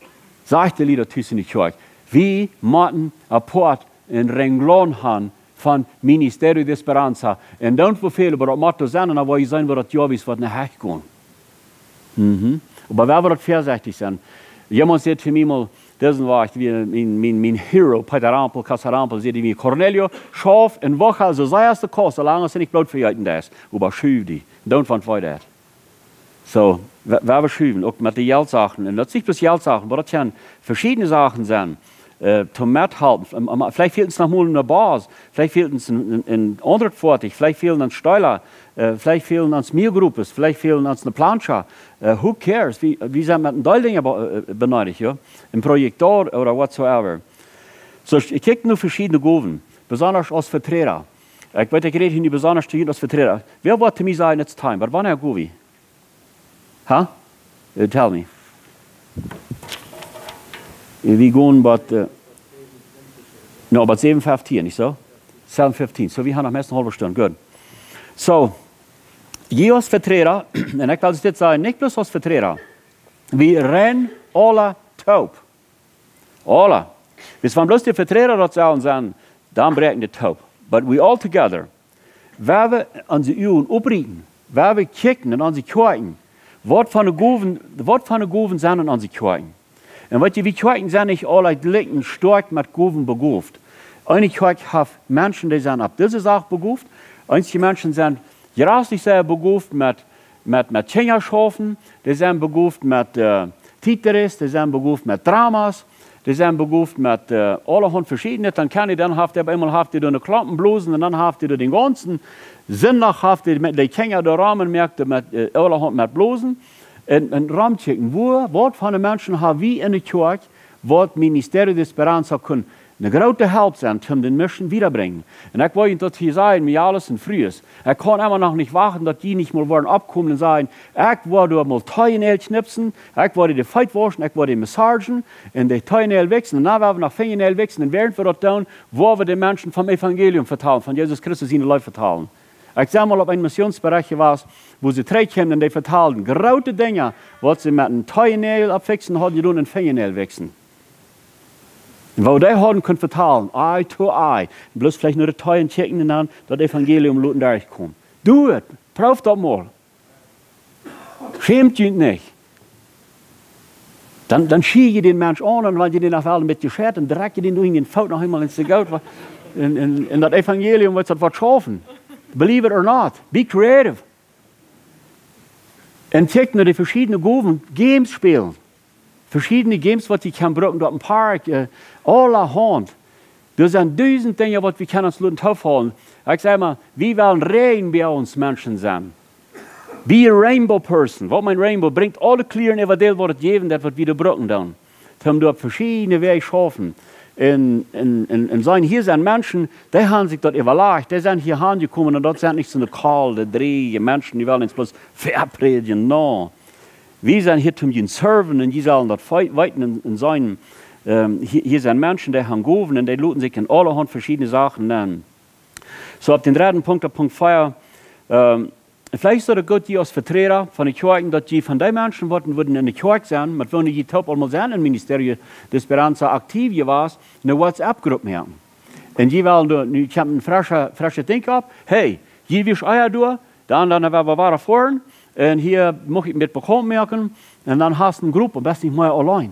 Sajcht de Liera tus en de Kjoakj. Wie motten apoat een Renjloon han von Ministerio de Esperanza. Un dan woo väl, oba daut mott sennen, un dan woa jie seenen, woo daut Joa es, waut no Hecht gonen. Mhm. Oba wie woaren väasechtich sennen. Jemaunt säd to mie mol, disen Wajch, wie mien, mien, mien Hero, Peter Rampel, Casa Rampel, säd to mie, Cornelio, schauf un woch aul soo sea aus du kaust, soo lang aus du nich Broot vejeeten deist. Oba schuw die. Don't want why that. Soo, wie, wie schuwen, uk met de Jeltsachen. Un daut es nich bloos Jeltsachen, oba daut kjennen veschiedne Sachen sennen. Äh, toom methalpen. Ähm, ähm, veleicht fält ons noch mol eene Bas, veleicht fält ons een, een, een aundret Foatich, veleicht fälen ons Steela, äh, veleicht fälen ons Mehlgruppen, veleicht fälen ons eene Plancha. Äh, who cares? Wie, wie sent met een Deel Dinja be-, äh, beneedicht, jo? Een Projektor ooda whatsoever. Soo, ekj kjikj nu veschiedne Gowen, besonda aus Veträda. Ekj weet, ekj räd hia nu besonda to junt aus Veträda. Wäa woat to mie sajen, it's time, but wanea go wie? Huh? Uh, tell me. Wie gonen bie, uh, no, bie säwen fieftieen, nich soo? Säwen fieftieen. Soo, wie haben noch meist eene haulwe Stund. Good. Soo, jie aus Veträda, un ekj well dit sajen, nich bloos aus Veträda. Wie rennen aula toop. Aula. Wiels wan bloos de Veträda daut sellen sennen, dan bräakjen dee toop. But we all together, wan wie onse Uagen oprieekjen, wan wie kjikjen en onse Kjoakjen, waut fa Gowen, waut fa Gowen sent en onse Kjoakjen. Un weet jie, wie Kjoakjen sent nich aula jlikj stoakj met Gowen begoft. Eene Kjoakj haft Menschen, dee sent opp dise Sach begoft. Eenje Menschen sent jreslich sea begoft met met, met Kjinja schaufen, dee sent begoft met, äh, Titeres, dee sent begoft met Dramas, dee sent begoft met, äh, aulahaunt veschiednet. Dan kaun dee, dan haft dee opp eemol haft dee doa een Klompen Blosen un dan haft dee doa dän gaunzen Sindach haft dee met de Kjinja doa rom un moakt met, äh, aulahaunt met Blosen. Un, un romkjikjen, woo, waut fa Menschen ha wie en de Kjoakj, waut Ministerio de Esperanza kunn eene groote Help sennen, om de Menschen wiedabrinjen. Un ekj well junt daut hia sajen, mejales un frues. Ekj kaun emma noch nich wachten, daut jie nich mol woaren oppkomen un sajen, ekj woa doa mol Toenail kjnipsen, ekj woa de Feet wauschen, ekj woa de massagen, un de Toenail wiksen, un dan woa wie noch Finjanail wiksen, un wäarent wie daut doonen, woa wie de Menschen vom Evangelium vetalen, von Jesus Christus siene Leew vetalen. Ekj sie mol opp een Missionsberecht jewast, wua see trigjkjeemen un dee vetalden groote Dinja, waut see met een Toenail oppwiksen hauden jedonen un Finjanail wiksen. Un woo dee hauden kunnen vetalen, eye to eye. Bloos veleicht no de Toenail kjikjen un dan daut Evangelium loten derchkomen. Do it. Proow daut mol. Schämt junt nich. Dan, dan schie jie dän Mensch aun un wan jie dän noch wellen een bät schäten, dan drekj jie dän doa en dän Foot noch eemol en de Goot. Un, un, un daut Evangelium woat daut waut schaufen. Believe it or not. Be creative. Un kjikj no de veschiedne Gowen, Games spälen. Veschiedne Games, waut jie kjennen brucken, doa em Park, äh, aulahaunt. Doa sent dusent Dinja, waut wie kjennen ons loten toofaulen. Ekj saj mau, wie wellen Rainbow Menschen sennen. Be a rainbow person. Waut meent Rainbow? Brinjt aule Kjlieren äwa dee, waut et jäwen deit, waut wie doa brucken doonen. Toom doa opp veschiedne Wäaj schaufen. Un, un, un, un seenen, hia sent Menschen, dee haben sikj daut äwalajcht, dee sent hia aunjekomen un daut sent nich soone kolde, dreeje Menschen, dee wellen ons bloos veprädjen, no. Wie sent hia toom junt serven un jie sellen daut wei-, weeten un, un seenen, ähm, hia, hia sent Menschen, dee haben Gowen un dee loten sikj en aulahaunt veschiedne Sachen nenn. Soo, opp dän dredden Punkt, opp Punkt vea, Ähm, veleicht es daut goot, jie aus Veträda von de Kjoakjen, daut jie von dee Menschen, waut wudden enne Kjoakj sennen, met woone jie toop aulmol sent em Ministerio de Esperanza aktiv jewast, eene WhatsApp-Grupp moaken. Un jie wellen doa, nu kjemt een frescha, frescha Dinkj opp. Hey, jie wieren ea doa, dan, dan woa wie wada foaren. Un hia mucht ekj mie bekaunt moaken. Un dan hast du eene Grupp, un best nich mea auleen.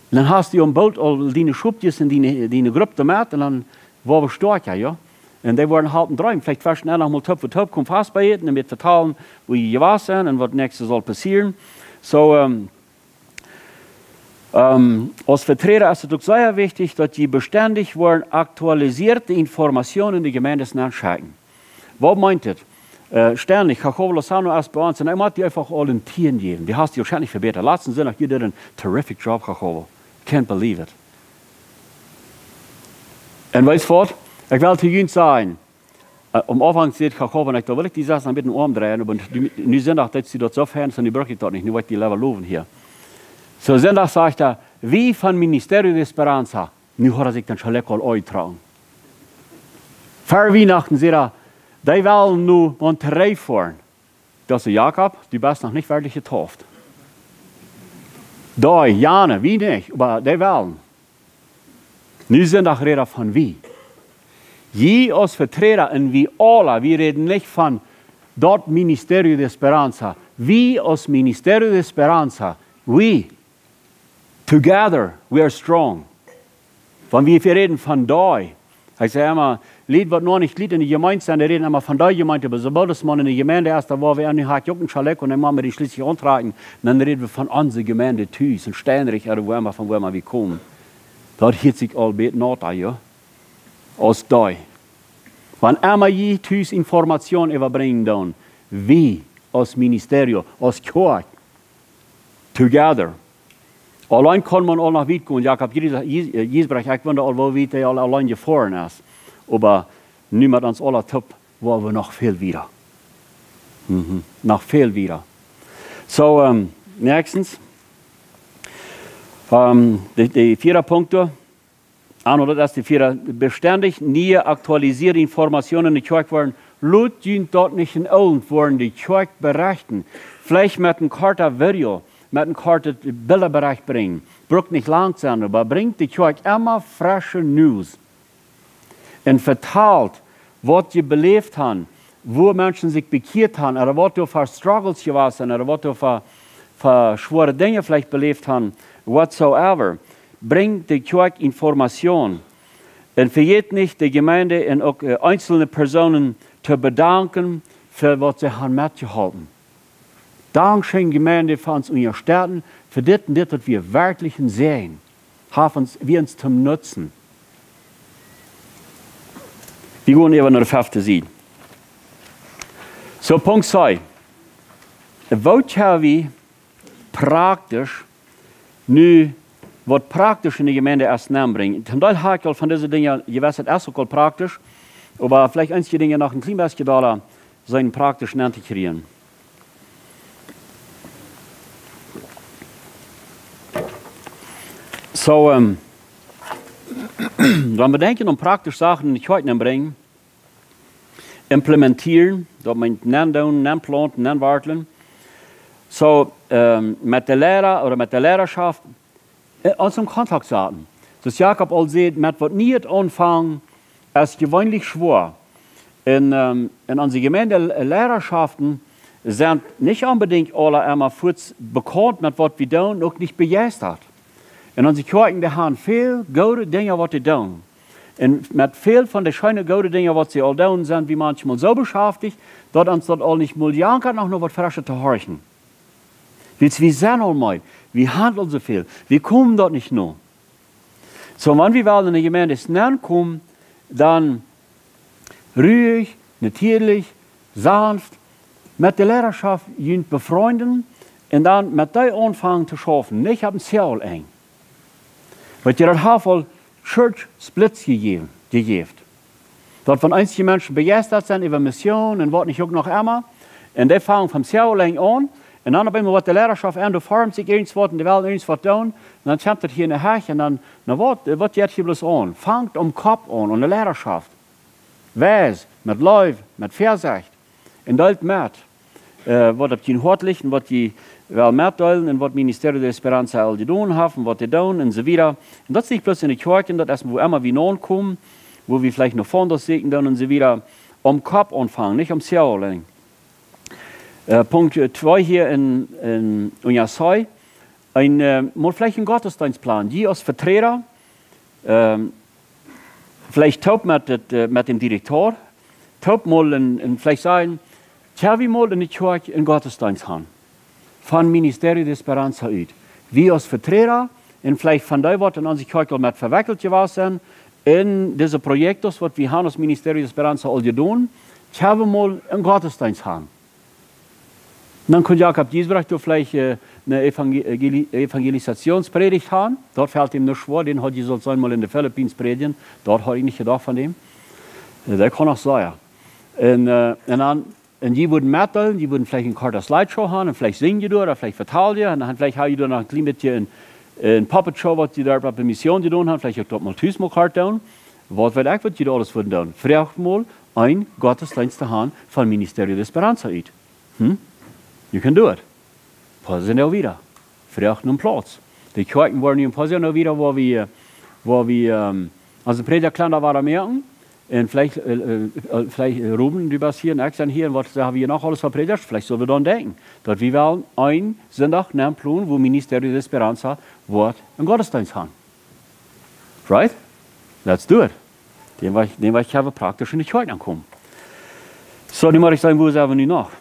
Un dan hast du aum Boot aul diene Schopkjes un diene, diene Grupp doamet, un dan woa wie stoakja, jo. Un dee woaren halpen dreien, veleicht tweschen noch mol toop, toop komen fast bie äten un met vetalen, woo jie jewast sent un waut näakjstet saul passieren. Soo, ähm, ähm, aus Veträda es et uk sea wichtich, daut jie bestendich woaren aktualisierte Informationen enne Jemeenden auschekjen. Waut meent daut? Äh, stendich, Jacobo Lozano es bie ons un hee mott die eefach aul een Tieen jäwen. Dee hast du woarschienlich vebätat. Latsten Sindach, you did a terrific job, Jacobo. Can't believe it. Un weetst waut? Ekj well to junt sajen, äh, aum Aunfank säd Jacobo, un ekj, doa well ekj die sest een bät omdreien, oba nu, nu Sindach, daut see daut soo fein es, un nu bruck ekj daut nich, nu woa ekj die leewa lowen hia. Soo, Sindach sajcht hee, wie von Ministerio de Esperanza, nu haud hee sikj dän Schalek aul aunjetrocken. Ver Wienachten säd hee, dee wellen no Monterrey foaren. Daut es, Jakob, du best noch nich werkjlich jedeept. Dee, jane, wie nich, oba dee wellen. Nu Sindach rät hee von wie. Jie aus Veträda un wie aula, wie räden nich von daut Ministerio de Esperanza. Wie aus Ministerio de Esperanza, wie Together we are strong. Wan wie, wie räden von dee. Ekj saj emma, Lied waut noch nich Lied enne Jemeent sent, dee räden emma von dee Jemeent, oba soo boolt aus maun enne Jemeent es, dan woa wie, nu hab ekj uk een Schalek un dan mott wie dee schlieslich auntrakjen, dan räden wie von onse Jemeent tus, en Steinrich, ooda wua emma, von wua emma wie komen. Daut hieet sikj aul bät nota, jo. Aus dee. Wan emma jie tus Information äwabrinjen doonen, wie aus Ministerio, aus Kjoakj, together. Auleen kaun maun aul noch wiet gonen. Jakob Gies-, Gies-, Giesbrecht, ekj wunda aul, woo wiet hee aul auleen jefoaren es. Oba nu met ons aula toop, woa wie noch väl wieda. Mhm. Noch väl wieda. Soo, ähm, näakjstens. Ähm, de, de vieede Punkt doa. Ah, nu, daut es de vieede. Bestendich niee aktualisierte Informationen enne Kjoakj woaren. Lot junt daut nich en Oolent woaren, de Kjoakj berechten. Veleicht met een kortet Video, met een kortet Bildaberecht brinjen. Brukt nich lang sennen, oba brinjt de Kjoakj emma fresche News. Un vetalt, waut jie beläft han, woo Menschen sikj bekjieet han, ooda waut doa fa Struggles jewast sent, ooda waut doa fa, fa schwoare Dinja veleicht beläft han, whatsoever. Brinjt de Kjoakj Information. Un vejät nich, de Jemeent un uk, äh, eenzelne Persoonen to bedanken fa waut see han metjeholpen. Dankscheen, Jemeent, fa ons Unjastetten, fa dit un dit, daut wie werkjlich een Säajen. Haft ons, wie ons toom Nutzen. Wie gonen äwa no de fefte Sied. Soo, Punkt C. Waut ha wie praktisch nu, waut praktisch enne Jemeent es, nenbrinjen? Toom Deel hab ekj aul von dise Dinja jewast, daut es uk aul praktisch, oba veleicht eenje Dinja noch een kjlien bät dolla sent praktisch nenn to kjrieen. Soo, ähm, wan wie denkjen aun praktische Sachen enne Kjoakj nenbrinjen, implementieren, daut meent nendoonen, nenplaunten, nenwartlen. Soo, ähm, met de Liera ooda met de Lierarschoft, äh, ons en Kontakt saten. Soo aus Jakob aul säd, met waut Nieet aunfangen es jeweenlich schwoa. Un, ähm, en onse Jemeent, äh, Lierarschoft sent nich onbedinjt aule emma fuaz bekaunt met waut wie doonen, uk nich bejeistat. Un onse Kjoakjen, dee han väl goode Dinja waut dee doonen. Un met väl von de scheene goode Dinja waut see aul doonen, sent wie maunchmol soo beschaftich, daut ons daut aul nich mol jankat, noch no waut Freschet to horchen. Wiels wie sent aul meed, wie han aul soo väl, wie komen daut nich no. Soo, wan wie wellen enne Jemeent nenkomen, dan ruich, natieelich, saunft, met de Lierarschoft junt befreunden un dan met dee aunfangen to schaufen, nich opp een Ziel enj. Wiels jie, daut haft aul Church Splits jejäft, jejäft. Daut wan eenje Menschen bejeistat sent äwa Mission un waut nich uk noch emma, un dee fangen von Ziel enj aun, un dan opp eemol woat de Lierarschoft aun, doa formt sikj irjentwaut un dee wellen irjentwaut doonen, un dan kjemt daut hia enne Hecht, un dan, na waut, waut jeit hia bloos aun? Fangt aum Kopp aun, aun de Lierarschoft. Wies, met Leew, met Väasecht. Un deelt met, äh, waut opp jun Hoat licht un waut jie well metdeelen un waut Ministerio de Esperanza aul jedonen haft un waut dee doonen un soo wieda. Un daut es nich bloos enne Kjoakj, daut es wua emma wie nokomen, wua wie veleicht noch Fondos sieekjen doonen un soo wieda. Aum Kopp aunfangen, nich aum Zäl auleen. Äh, Punkt, äh, twee hia en, en Unja C. Een, äh, mol veleicht een Gottesdeenstplan. Jie aus Veträda, ähm, veleicht toop met det, äh, met däm Direktor, toop mol en, en veleicht sajen, "Kjenn wie mol enne Kjoakj een Gottesdeenst han von Ministerio de Esperanza ut? Wie aus Veträda un veleicht von dee, waut en onse Kjoakj aul met vewekjelt jewast sent, en dise Proyectos, waut wie han aus Ministerio de Esperanza aul jedonen, kjenn wie mol een Gottesdeenst han?" Dan kunn Jakob Giesbrecht doa veleicht, äh, eene Evangeli-, Evangelisationspredigt han. Daut felt am nich schwoa, dän haud hee soo eemol en de Philippinen prädjen. Daut haud ekj nich jedocht von däm. Äh, daut kaun noch sennen. Un, äh, un dan, un jie wudden metdeelen, jie wudden veleicht een korte Slideshow han, un veleicht sinjen jie doa, ooda veleicht vetalen jie, un dan veleicht ha jie doa noch een kjlien bät een, een Puppet Show, waut jie doa opp de Mission jedonen han, veleicht uk daut mol tus mol kort doonen. Waut weet ekj, waut jie doa aules wudden doonen. Froagt mol, een Gottesdeenst to han von Ministerio de Esperanza ut. Hm? You can do it. Pass en wieda. Froagt no Plauz. De Kjoakjen woaren nu een poa Joa wieda, wua wie, äh, wua wie, ähm, aus een Prädja kjlanda woaren moaken. Un veleicht, äh, äh, äh, veleicht, äh, Ruben, du best hia un ekj sie hia un waut haben wie noch aules fa Prädjasch? Veleicht sell wie dan denkjen, daut wie wellen een Sindach nenplonen, wua Ministerio de Esperanza woat een Gottesdeenst han. Right? Let's do it. Dan woa ekj, dan woa ekj praktisch enne Kjoakj aunkomen. Soo, nu mott ekj sajen, wua sent wie nu noch?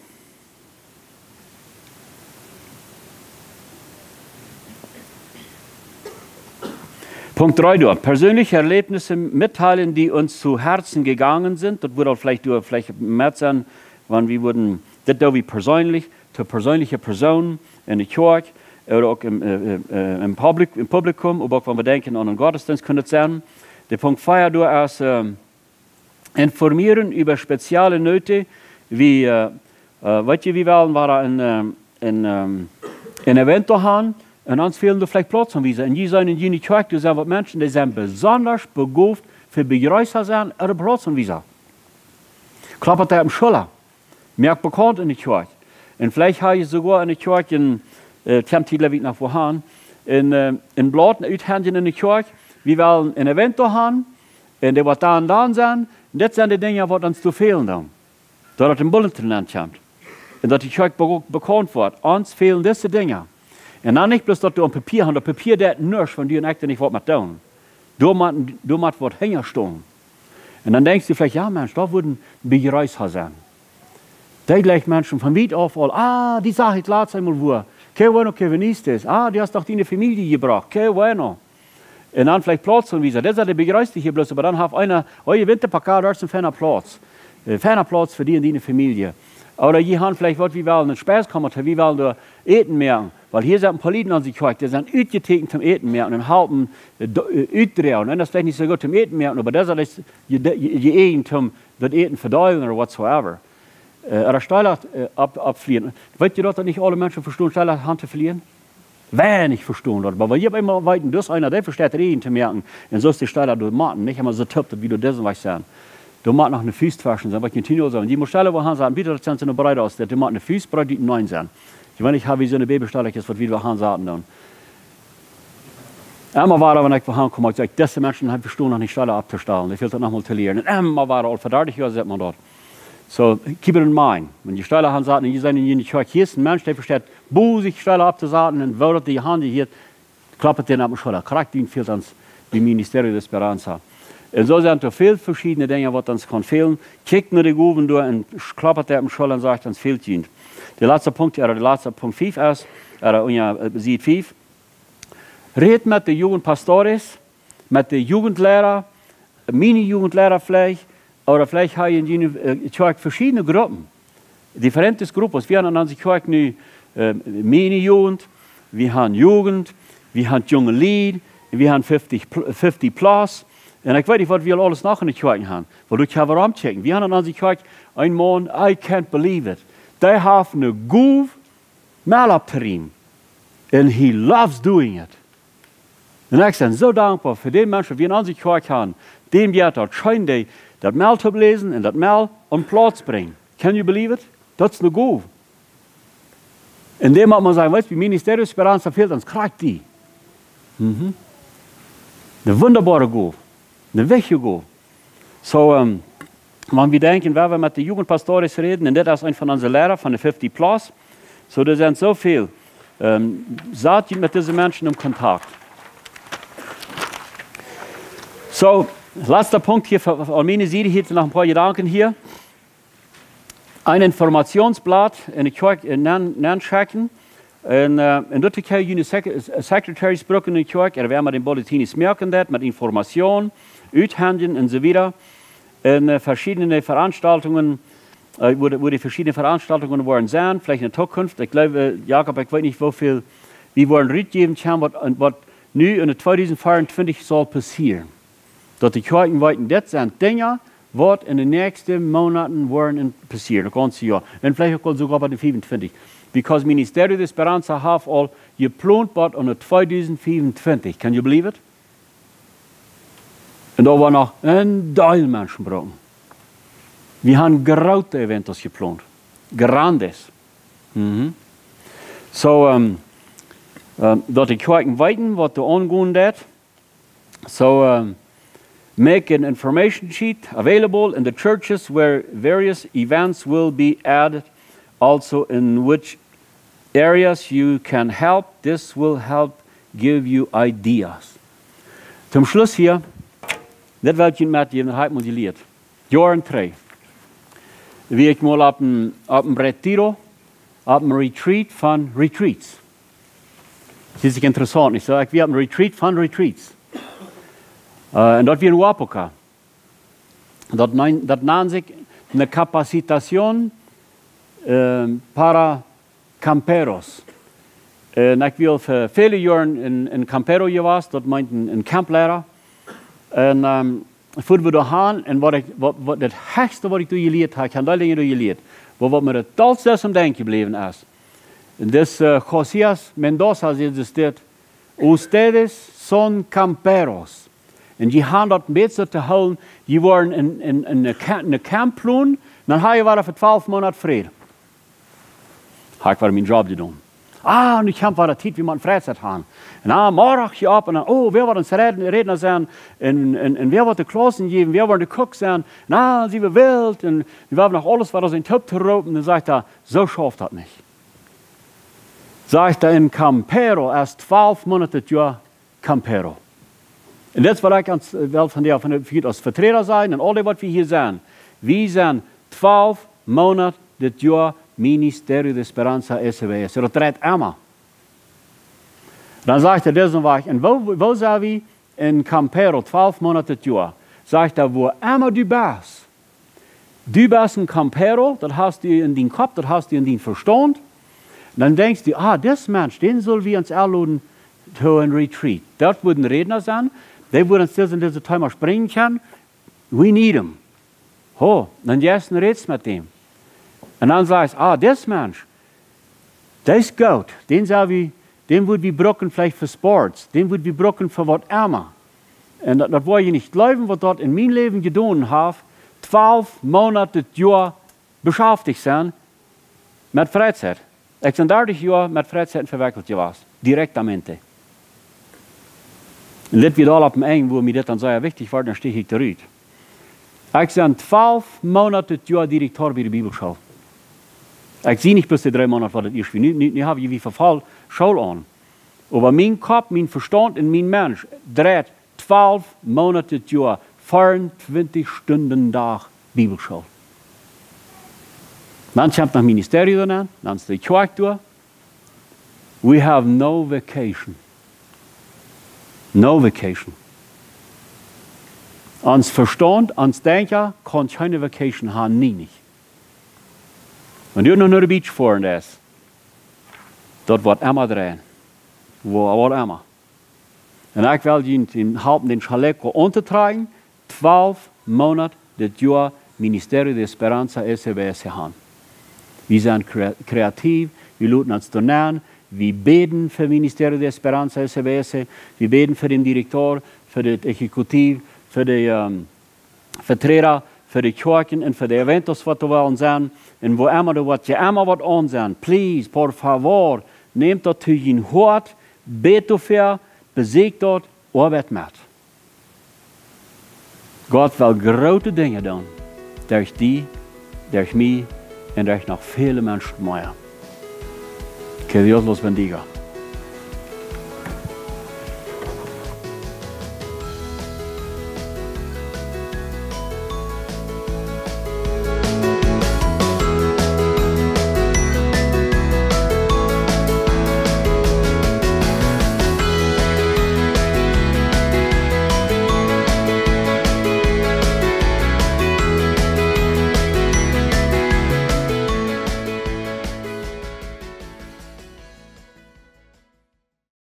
Punkt dree doa. Persönliche Erlebnisse mitteilen, die uns zu Herzen gegangen sind. Daut wudd aul veleicht doa, veleicht met sennen, wan wie wudden, dit doo wie persönlich, to persönliche Persoonen enne Kjoakj, ooda uk em, äh, äh, äh, em Publik-, em Publikum, oba uk wan wie denkjen aun een Gottesdeenst, kunn et sennen. De Punkt vea doa es, ähm, informieren über spezielle Nöte, wie, äh, äh, weet jie, wie wellen wada een, ähm, een, ähm, een Event han, un ons fälen doa veleicht Plautzaunwiesa. Un jie seenen en june Kjoakj, doa sent waut Menschen, dee sent besonda begoft fa Bejreessa sennen, ooda Plautzaunwiesa. Klopt dee opp de Schulla. Moakt bekaunt enne Kjoakj. Un veleicht ha jie soogoa enne Kjoakj een, äh, kjemt hia, jleew ekj, noch wua han, een, äh, een Blaut uthendjen enne Kjoakj. Wie wellen een Event han, un dee woat dan, dan sennen. Un dit sent de Dinja, waut ons to fälen dan. Daut et em Bulletin nenn kjemt. Un daut de Kjoakj be-, bekaunt woat. Ons fälen dise Dinja. Un dan nich bloos daut doa opp Papia han, daut Papia deit nuscht, wan du un ekj doa nich waut met doonen. Doa mott, doa mott waut hinja stonen. Un dan denkjst du veleicht, jo Mensch, doa wudden Bejreessa sennen. Dee jlikjen Menschen von wiet auf aul, ah, die sach ekj latst eemol wua. Qué bueno que viniste. Ah, du hast doch diene Famielje jebrocht. Qué bueno. Un dan veleicht Plautzaunwiesa. Dit es de Bejreessa hia bloos, oba dan haft eena, oh, jie went de Pakka, daut es een feina Plauz. Äh, feina Plauz fa die un diene Famielje. Ooda jie han veleicht waut, wie wellen een Speiskauma, wie wellen doa Äten moaken. Wiels hia sent een poa Lied en onse Kjoakj, dee sent utjetäkjent toom Äten moaken un halpen, äh, do-, äh, utdroagen. Un daut es veleicht nich soo goot toom Äten moaken, oba daut es je, je, je Äten toom daut Äten vedeelen or whatsoever. Äh, ooda Steela, äh, opp-, oppflieen. Weet jie daut, daut nich aule Menschen vestonen, Steela han to flieen? Weinich vestonen daut. Oba wan jie opp eemol weeten, daut eena, dee vesteit Räajen to moaken, un soo es de Steela doa motten, nich emma soo toop, daut wie doa disen Wajch sent. Doa mott noch eene Fust tweschen sennen, waut ekj kjeen Tien Joa saj. Un jie mott Steela wua han saten, bitte, daut sent soo breeda aus dit, dee mott eene Fust breet utenaunda sennen. Ekj weet nich, ha wie soone Babysteelasch, waut wie doa han saten dan. Emma wada, wan ekj wua han kom, ekj saj, dise Menschen haben vestonen noch nich Steela opptostalen. Dee fält daut noch mol to lieren. Un emma wada, aul fa dartich Joa sitt eena daut. So, keep it in mind. Wan jie Steela han saten, un jie sent en june Kjoakj, hia es een Mensch, dee vesteit, woo sikj Steela opptosaten un woo daut dee han jehieet, klopt et dän opp de Schulla. Krakjt dee fält ons bie Ministerio de Esperanza. Un soo sent doa väl veschiedne Dinja, waut ons kaun fälen. Kjikjt no de Gowen doa un klopt dee opp de Schulla un sajcht, ons fält junt. De latste Punkt, jo, de latste Punkt fief es, jo, un jo, äh, Sied fief. Rät met de Jugendpastores, met de Jugendleida, Mini-Jugendleida veleicht, ooda veleicht ha jie en june, äh, Kjoakj veschiedne Gruppen, diferentes grupos. Wie han en onse Kjoakj nu, äh, Mini-Jugend, wie han Jugend, wie han junge Lied, wie han fifty pl-, fifty plus. Un ekj weet nich, waut wie aul aules noch en de Kjoakj han. Wiels doa kjenn wie romkjikjen. Wie han en onse Kjoakj een Maun, I can't believe it. Dee haft eene Gow Mel opptorieemen. And he loves doing it. Un ekj sie soo dankboa fa dän Mensch, waut wie en onse Kjoakj han. Däm jeit daut scheen, dee daut Mel toläsen un daut Mel aum Plauz brinjen. Can you believe it? Daut es ne Gow. En däm mott maun sajen, weetst, bie Ministerio Esperanza fält ons krakjt dee. Mhm. Ne wundaboare Gow. Ne wichtje Gow. Soo, ähm, wan wie denkjen, wan wie met de Jugendpastores räden, un dit es een von onse Liera von de fifty plus. Soo, doa sent soo väl. Ähm, sat junt met dise Menschen en Kontakt. Soo, latsta Punkt hia fa, fa miene Sied, hia noch een poa Jedanken hia. Een Informationsblatt en de Kjoakj, äh, nenn, nennschekjen. Un, äh, un daut kjenn jie june Sec-, äh, Secretaries brucken en de Kjoakj, ooda wäa met dän Bulletin es moaken deit, met Information, uthendlen un soo wieda. Un, äh, veschiedne Veranstaltungen, äh, wua de, wua de veschiedne Veranstaltungen woaren sennen, veleicht en de Zukunft. Ekj jleew, äh, Jakob, ekj weet nich, woo väl wie woaren rutjäwen kjennen, waut, waut nu en de tweedusent veeauntwintich saul passieren. Daut de Kjoakjen weeten, dit sent Dinja, waut en de näakjste Moonaten woaren en-, passieren, daut gaunze Joa. Un veleicht uk aul soogoa bat de fiefuntwintich. Because Ministerio de Esperanza haft aul jeplont bat aun de tweedusent fiefuntwintich. Can you believe it? Un doa woaren noch een Deel Menschen brucken. Wie haben groote Eventos jeplont. Grandes. Mhm. Soo, ähm, ähm, daut de Kjoakjen weeten, waut doa aungonen deit. So, um, make an information sheet available in the churches where various events will be added, also in which areas you can help. This will help give you ideas. Toom Schluss hia, dit well ekj junt metjäwen, daut hab ekj mol jelieet. Joaren trigj wia ekj mol opp een, opp een retiro, opp een retreat von retreats. Daut es interessaunt, nich soo? Ekj wia opp een retreat von retreats. Äh, un daut wia en Wapoka. Daut nan-, daut nand sikj ne capacitación, ähm, para camperos. Un ekj wia fa väle Joaren en, en campero jewast, daut meent een, een Campleiter. Un, ähm, foaren wie doa han, un waut ekj, waut, waut daut hechste, waut ekj doa jelieet hab, ekj hab väl Dinja doa jelieet, oba waut mie daut dollste es aum Denkjen jebläwen es, daut, äh, Josías Mendoza säd daut: "Ustedes son camperos." Un dee haben daut een bät soo to hoolen, dee woaren en, en, en een Ca-, een Camp plonen, dan hab jie wada fa twalf Moonat Fräd. Hab ekj wada mienen Job jedonen. Ah, nu kjemt wada Tiet, wie motten Freizeit haben. Un dan morjen opp un dan, oh, wäa woat ons Räd-, Rädna sennen? Un, un, un wäa woat de Klaussen jäwen? Wäa woat de Cook sennen? Na, see wie wilt. Un wie haben noch aules, waut ons en Toop to roopen. Dan sajcht hee: "Soo schauft daut nich." Sajcht hee: "En campero es twalf Moonat daut Joa campero." Un daut es waut ekj ons, äh, well von de, von de, von de Veträda sajen un aul dee, waut wie hia sent. Wie sent twalf Moonat daut Joa Ministerio de Esperanza S B S. Daut dreit emma. Dan sajcht hee disen Wajch: "Un woo, woo sent wie en campero, twalf Moonat daut Joa?" Sajcht hee: "Wua emma du best. Du best en campero, daut hast du en dien Kopp, daut hast du en dien Vestaunt. Dan denkjst du: 'Ah, dis Mensch, dän sell wie ons enloden to een retreat. Daut woat een Rädna sennen, dee woat ons dit un dit Thema brinjen kjennen. We need him.'" Ho, dan jeist un rätst met däm. Un dan sajchst: 'Ah, dis Mensch, dee es goot, dän sell wie, dän wudd wie brucken veleicht fa Sports, dän wudd wie brucken fa waut emma.' Un daut, daut woa jie nich jleewen, waut daut en mien Läwen jedonen haft, twalf Moonat daut Joa beschaftich sennen met Freizeit. Ekj sie dartich Joa met Freizeit vewekjelt jewast, directamente. Un dit wia aul opp een Enj, wua mie dit dan sea wichtich wort, dan stich ekj doa rut. Ekj sie twalf Moonat daut Joa Direktor bie de Bibelschool. Ekj sie nich bloos de dree Moonat, waut daut ieescht wia. Nu, nu, nu hab ekj wada voll School aun. Oba mien Kopp, mien Vestaunt un mien Mensch dreit twalf Moonat daut Joa, veeauntwintich Stunden Dach Bibelschool. Dan kjemt noch Ministerio doa nenn, dan es de Kjoakj doa. We have no vacation. No vacation. Ons Vestaunt, ons Denkjen kaun kjeene vacation haben, nie nich. Wan du noch no de beach foaren deist, daut woat emma dreien. Wua, waut emma. Un ekj well junt halpen, dän Chaleco auntotrakjen. Twalf Moonat daut Joa Ministerio de Esperanza S B S haben. Wie sent krea-, kreativ, wie loten ons doa nenn, wie bäden fa Ministerio de Esperanza S B S, wie bäden fa dän Direktor, fa daut Exekutiv, fa de, ähm, Veträda, fa de Kjoakjen un fa de eventos, waut doa wellen sennen, un wua emma doa waut, je emma waut aun sennen, please, por favor, nämt daut to jun Hoat, bät doafäa, besieekjt daut, oabeit met. Gott well groote Dinja doonen, derch die, derch mie un derch noch väle Menschen mea. Que Dios los bendiga.